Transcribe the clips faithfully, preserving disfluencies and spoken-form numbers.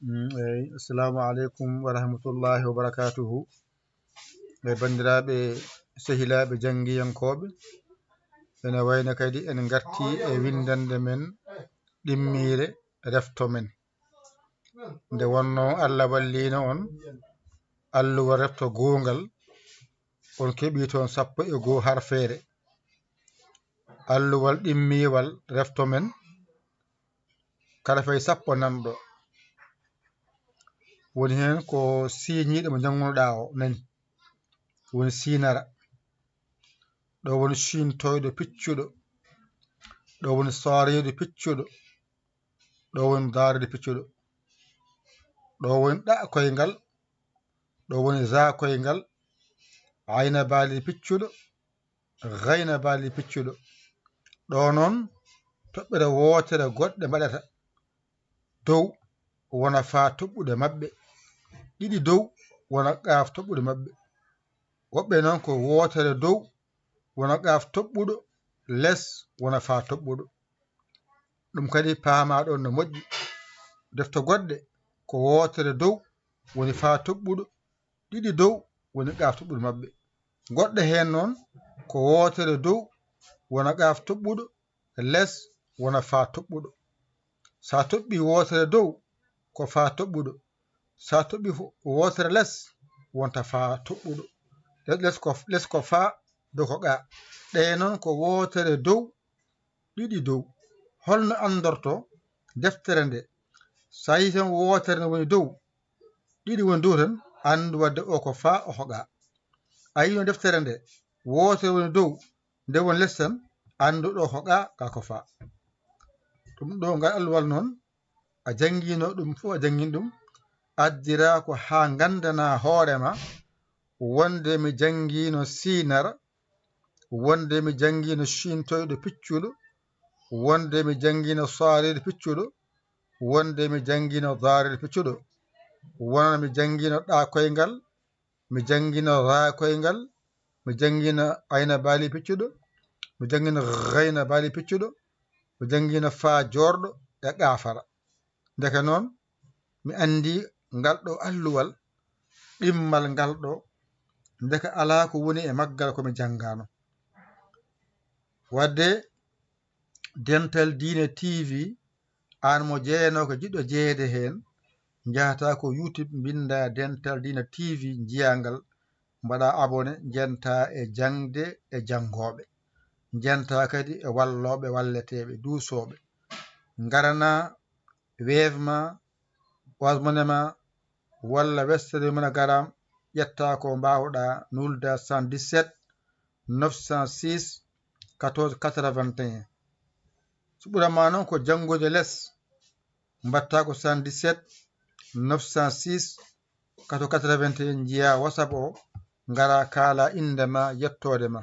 Mm, eyi, assalamu aleykum wa rahmatullahi wa barakatuhu. E banndiraaɓe, sehilaaɓe janngiyankooɓe, ene wayno kadi en ngartii e winndannde men ɗimmiire refto men. Nde wonnoo Allah walliino on alluwal refto goongal, on keɓii toon sappo e goo harfeere. Alluwal ɗimmiiwal refto men, kala fay sappo nanɗo. Woni heen ko siiñiiɗo mo njanngunoɗaa o nani. Woni siinara. Ɗo woni ciintoyɗo piccuɗo. Ɗo woni sooriiɗo piccuɗo. Ɗo woni daariiɗo piccuɗo. Ɗo woni ɗa koyngal. Ɗo woni za koyngal. Ayna baali piccuɗo. Gayna baali piccuɗo. Ɗo noon, toɓɓere wootere goɗɗe mbaɗata. Dow wona faa toɓɓude maɓɓe. Ɗiɗi dow wona qaaf toɓɓude maɓɓe. Woɓɓe noon ko wootere dow wona qaaf toɓɓuɗo, les wona faa toɓɓuɗo. Ɗum kadi paamaa ɗoon no moƴƴi. Defte goɗɗe ko wootere dow woni faa toɓɓuɗo, ɗiɗi dow woni qaaf toɓɓuɗo maɓɓe. Goɗɗe heen noon ko wootere dow wona qaaf toɓɓuɗo, les wona faa toɓɓuɗo. So a toɓɓii wootere dow ko faa toɓɓuɗo. So a toɓɓii fo-, wootere les wonta faa toɓɓuɗo. Les, les ko, les ko faa, dow ko qaa. Ɗee noon ko wootere dow, ɗiɗi dow. Holno anndorto deftere nde? So a yii tan wootere ne woni dow, ɗiɗi woni dow tan, anndu wadde o ko faa, o ko qaa. A yii no deftere nde, wootere woni dow, nde woni les tan, anndu ɗo ko qaa, ka ko faa. Ɗum ɗo ngal alluwal noon, a janngiino ɗum fof, a janngin ɗum, addiraa ko haa nganndanaa hoore ma, wonde mi janngiino siinara, wonde mi janngiino ciintoyɗo piccuɗo, wonde mi janngiino sooriiɗo piccuɗo, wonde mi janngiino daariiɗo piccuɗo, wonano mi janngiino ɗa koyngal, mi janngiino raa koyngal, mi janngiino ayna baali piccuɗo, mi janngiino gayna baali piccuɗo, mi janngiino faa joorɗo e qaafara. Ndeke noon, mi anndi ngal ɗo alluwal, ɗimmal ngal ɗo, ndeke alaa ko woni e maggal ko mi janngaano. Wadde Dental Diine T V, aan mo jeyanoo ko jiɗɗo jeyeede heen, njahataa ko YouTube, mbinndaa Dental Diine T V, njiyaa ngal, mbaɗaa abonné, njentaa e jaŋde e janngooɓe, njentaa kadi e wallooɓe, walleteeɓe, duusooɓe. Ngaranaa Wave ma, Orange Money ma, walla Western MoneyGram, ƴetta ko mbaawɗaa, nulda soixante-dix-sept neuf cent six quatorze quatre-vingt-un. So ɓurama noon ko janngude les, mbaɗta ko soixante-dix-sept neuf cent six quatorze quatre-vingt-un, njiya WhatsApp o, ngara kaala innde ma, yettoode ma.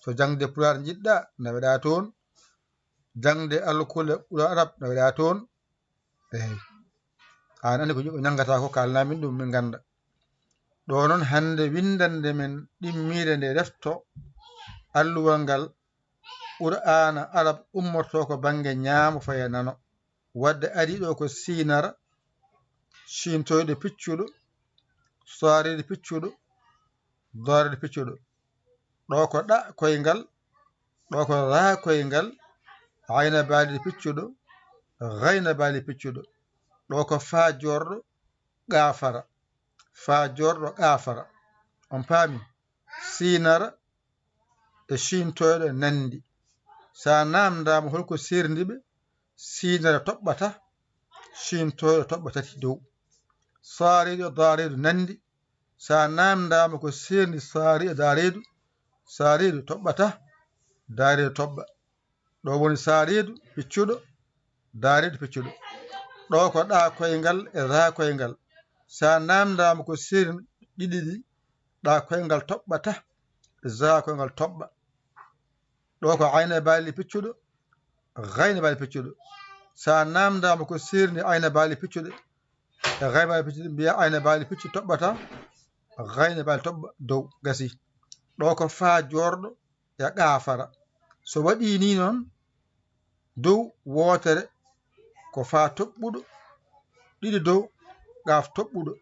So jaŋde Pulaar njiɗɗa, naweɗaa toon. Jaŋde alkule ɓura Arab, naweɗaa toon. Eey. Aan anndi ko ƴuɓɓo ñanngata ko, kaalnaa min ɗum, min ngannda. Ɗo noon hannde winndannde men ɗimmiire nde refto alluwal ngal Qur'aana Arab ummortoo ko bannge ñaamo faya nano. Wadde arii ɗo ko siinara, ciintoyɗo piccuɗo, sooriiɗo piccuɗo, dooriiɗo piccuɗo. Ɗo ko ɗa koyngal, ɗo ko raa koyngal, ayna baali piccuɗo, gayna baali piccuɗo. Ɗo ko faa joorɗo, qaafara. Faa joorɗo, qaafara. On paami? Siinara e ciintoyɗo nanndi. So a naamndaama hol ko seerndi ɓe, siinara toɓɓata, ciintoyɗo toɓɓa tati dow. Sooriiɗo, dooriiɗo nanndi. So a naamndaama ko seerndi sooriiɗo, dooriiɗo, sooriiɗo toɓɓata, dooriiɗo toɓɓa. Ɗo woni sooriiɗo piccuɗo, dooriiɗo piccuɗo. Ɗo ko ɗa koyngal e raa koyngal. So a naamndaama ko seerndi ɗiɗi ɗi, ɗa koyngal toɓɓata, za koyngal toɓɓa. Ɗo ko ayna baali piccuɗo, gayna baali piccuɗo. So a naamndaama ko seerndi ayna baali piccuɗo e gayna baali piccuɗo, mbiya ayna baali piccuɗo toɓɓata, gayna baali toɓɓa dow, gasi. Ɗo ko faa joorɗo e qaafara. So waɗii nii noon, dow wootere ko faa toɓɓuɗo, ɗiɗi dow qaaf toɓɓuɗo.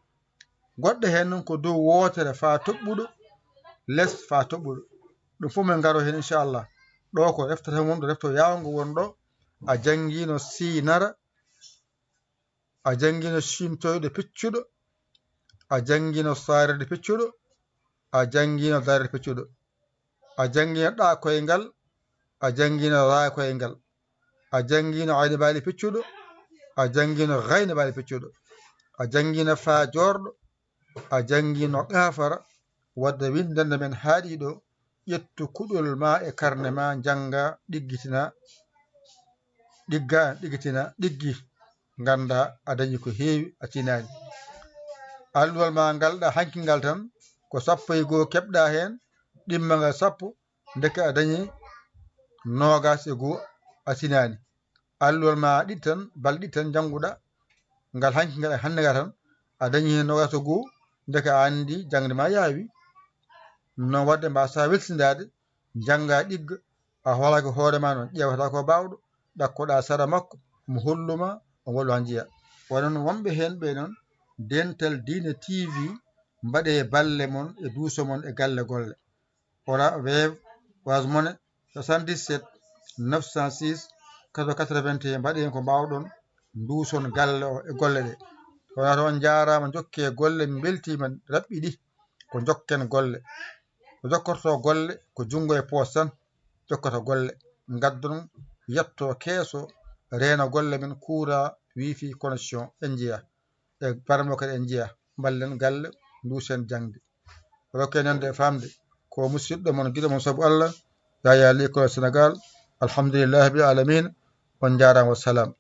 Goɗɗe heen noon ko dow wootere faa toɓɓuɗo, les faa toɓɓuɗo. Ɗum fof min ngaro heen inchallah. Ɗo ko reftata mum, ɗo refto yaawngo won ɗo. A janngiino siinara, a janngiino ciimtoyɗo piccuɗo, a janngiino saarede piccuɗo, a janngiino darede piccuɗo. A janngiino ɗa koyngal, a janngiino ra koyngal. A janngiino ayni baali piccuɗo, a janngiino gayni baali piccuɗo. A janngiino faa joorɗo, a janngiino qaafara. Wadde winndannde men haaɗi ɗo, ƴettu kuɗol ma e karne ma, njannga, ɗiggitina, ɗigga, ɗiggitina, ɗiggi. Ngannda a dañi ko heewi, a tinaani. Alluwal ma ngal ɗa hanki ngal tan, ko sappo e goo keɓɗa heen, ɗimma ngal sappo, ndeke a dañi noogaas e goo, a tinaani. Alluwal ma ɗiɗi tan, balɗe ɗiɗi tan njannguɗa ngal hanki ngal e hannde ngal tan, a dañi heen noogaas e goo, ndeke a anndi jaŋde ma yaawi. Noon waɗde mbaasa welsindaade, njannga, ɗigga, a hoolaaki hoore ma noon, ƴeewata ko baawɗo, ɗakkoɗa sara makko, mo holluma, o wallu haa njiya. Wano no wonɓe heen ɓe noon, Dental Diine T V, mbaɗee balle mon e duuso mon e galle golle. Orange, Wave, Orange Money, soixante-dix-sept neuf cent six quatre-vingts quatre-vingt-un, mbaɗee ko mbaawɗon, nduuson galle o e golle ɗe. Kono on njaaraama, njokkee golle, min mbeltiima, raɓɓiɗi, ko njokken golle. Ko jokkortoo golle, ko junngo e poos tan jokkata golle. Ngaddon, yetto keeso, reena golle men, kuura, wifi, connexion, en njiya. E barmo kadi en njiya, mballen galle, nduusen jaŋde. Rokke nande e faamde. Ko musidɗo mon, giɗo mon sabu Allah, Yaya L'école Sénégal. Alhamdulillahi rabbil alamin. On njaaraama, wassalam.